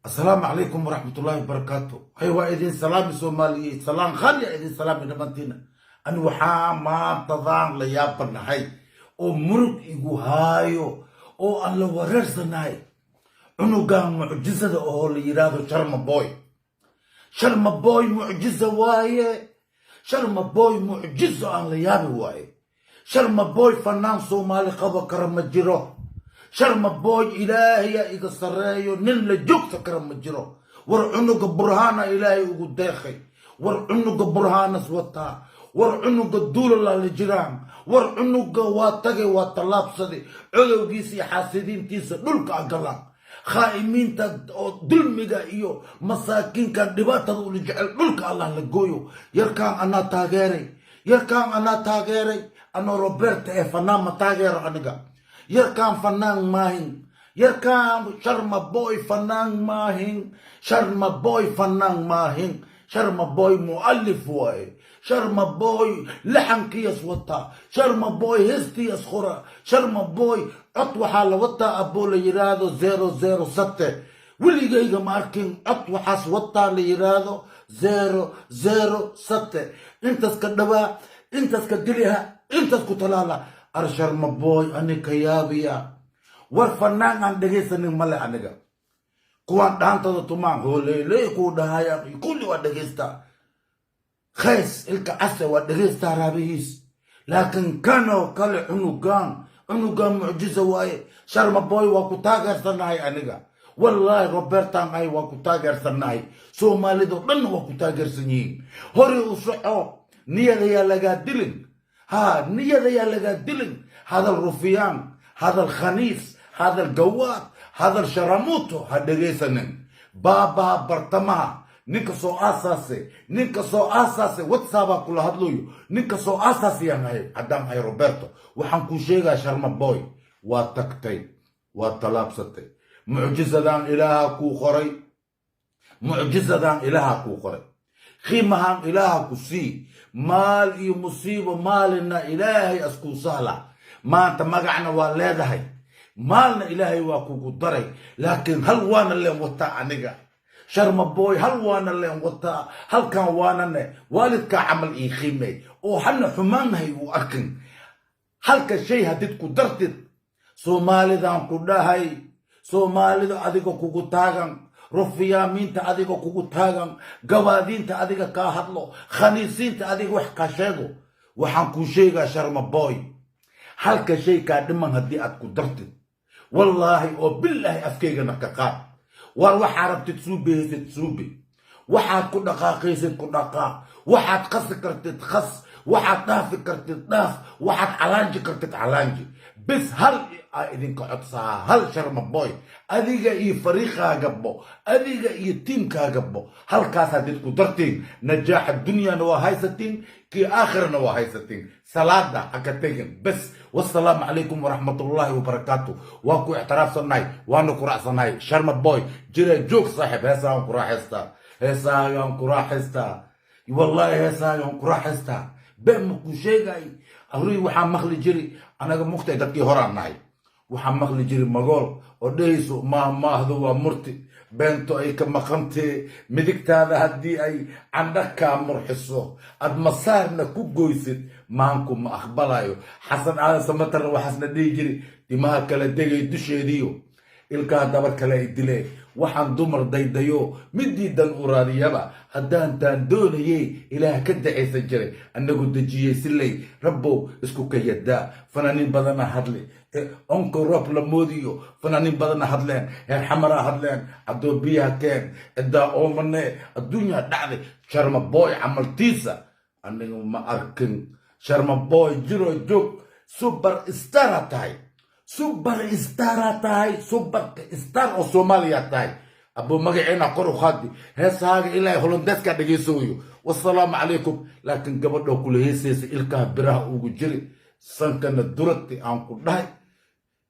Asalaamu calaykum waraxmatullaahi wabarakaatu. Hay, waa idin salaami, Soomaaliyeed. Salaan khaliya idin salaami dhammaantiina. Ani waxaa maantadaan la yaabanahay oo murug igu haayo oo aan la wareersanahay cunugan mucjisada oo la yidhaahdo Sharma Boy. Sharma Boy mucjiza waaye. Sharma Boy mucjizo aan la yaabi waaye. Sharma Boy fanaan Soomaali qabo kara ma jiro. Sharma Boy, Ilaahayaa iga sarreeyo, nin la joogta kara ma jiro. War cunuga burhaana Ilaahay ugu deeqay. War cunuga burhaanas wataa. War cunuga duulalaa la jiraan. War cunuga waa tagay, waa tallaabsaday. Codowgiisa iyo xaasidiintiisa dhulka agalaan. Khaa'imiinta oo dulmiga iyo masaakiinkan dhibaatada ula jecel, dhulka Allah la gooyo. Yarkaan anaa taageeray, yarkaan anaa taageeray. Anoo Roberta ee fanaan ma taageero aniga. Yarkaan fanaan maahin. Yarkaan Sharma Boy fanaan maahin. Sharma Boy fanaan maahin. Sharma Boy mu'alif waaye. Sharma Boy laxankiyas wataa. Sharma Boy heestiyas qora. Sharma Boy cod waxaa la wataa, aboo, la yidhaahdo 007. Weligayga ma arkin cod waxaas wataa la yidhaahdo 007. Intaas ka dhawaa, intaas ka geliha, intaas ku talaala. Ar Sharma Boy ani ka yaabiya. War fanaan aan dhegaysanin male aniga. Kuwaan dhaantada tumaan, hooleylee kuu dhahayaan, kulli waa dhegaystaa. Khays ilka case waa dhegaystaa raabihiis. Laakiin kanoo kale, cunugaan, cunugaan mucjiza waaye. Sharma Boy waa ku taageersanahay aniga. Wallaahi, Robertan ahay, waa ku taageersanahay. Soomaalidoo dhanna waa ku taageersan yihiin. Hore u soco, niyadayaa lagaa dilin. Ha, niyadayaa lagaa dilin. Hadal rufiyaan, hadal khaniis, hadal gawaad, hadal sharamuuto ha dhegaysanin. Baabaha bartamaha, ninka soo aasaase, ninka soo aasaase WhatsAppaa kula hadlayo. Ninka soo aasaasayaan ahay haddaan ahay Roberto. Waxaan kuu sheegaa, Sharma Boy, waa tagtay, waa tallaabsatay. Mucjizadan Ilaaha kuu qoray, mucjizadan Ilaaha kuu qoray, qiimahan Ilaaha ku sii. Maal iyo musiibo maalina Ilaahay askuu sahla. Maanta magacna waa leedahay, maalna Ilaahay waa kugu daray. Laakiin hal waana leen wataa aniga, Sharma Boy. Hal waana leen wataa, halkan waanane waalidkaa camal ii qiimey oo hana xumaannahay uu arkin. Halka shay hadid ku dartid, Soomaalidan ku dhahay, Soomaalida adiga kugu taagan, rufiyaamiinta adiga kugu taagan, gabaadiinta adiga kaa hadlo, khaniisiinta adiga wax kaa sheego, waxaan kuu sheegaa, Sharma Boy, halka shay kaa dhiman haddii aad ku dartid, wallaahi oo bilaahi, afkaygana ka qaad. War waxaa rabtid suubehaysid suube, waxaad ku dhaqaaqaysid ku dhaqaaq, waxaad qasi kartid qas, waxaad dhaafi kartid dhaaf, waxaad calaanji kartid calaanji. Bis hal aa idinka codsaa, hal, Sharma Boy, adiga iyo fariiqaagabo, adiga iyo tiimkaagabo, halkaas hadid ku dartiin, najaaxa dunyana waa haysatiin, kii aakhirana waa haysatiin. Salaada ha ka tegin bes. Wasalaamu calaykum waraxmatullaahi wabarakaatu. Waa ku ictiraafsannahay, waana ku raacsannahay. Sharma Boy, jira joog, saaxiib. Heesaagan ku raaxaystaa, heesaagan ku raaxaystaa, wallaahi heesaagan ku raaxaystaa. Been ma kuu sheegay. Arrii waxaa maqli jiri anaga muktay, dadkii horaan nahay, waxaa maqli jiri magool oo dhehayso: "Maahmaahdu waa murti beento ay ka maqantee, midigtaada haddii ay candha kaa murxiso, aad masaarna ku goysid, maanku ma aqbalayo." Xasan Aadan Samatarna waxaasna dhihi jiri: "Timaha kala degay dusheediyo ilkaha dabar kale ay dilee, waxaan dumar daydayo midii dan u raadiyaba, haddaan taan doonayey Ilaah ka dacaysan jiray, annagu dejiyey siley, Rabbow isku kayadaa." Fanaaniin badana hadli, onko roob la moodiyo. Fanaaniin badana hadleen, heer Xamaraa hadleen, cadoobiyaha keen, ciddaa oomane, adduunyaa dhacday. Sharma Boy camaltiisa aniga ma arkin. Sharma Boy, jiro joog, super stara tahay, super stara tahay, super star oo Soomaaliya tahay. Abuu, magaceena kor u qaadi. Heesahaaga ilaahay Holondeeska dhegaysoyo. Wasalaamu calaykum. Laakiin gabadhoo kula heesaysa, ilkaha biraha ugu jiri, sankana durati aan ku dhahay,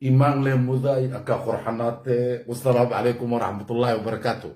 imaan le mudaay akaa qorxanaatee. Wasalaamu calaykum waraxmatullaahi wabarakaatu.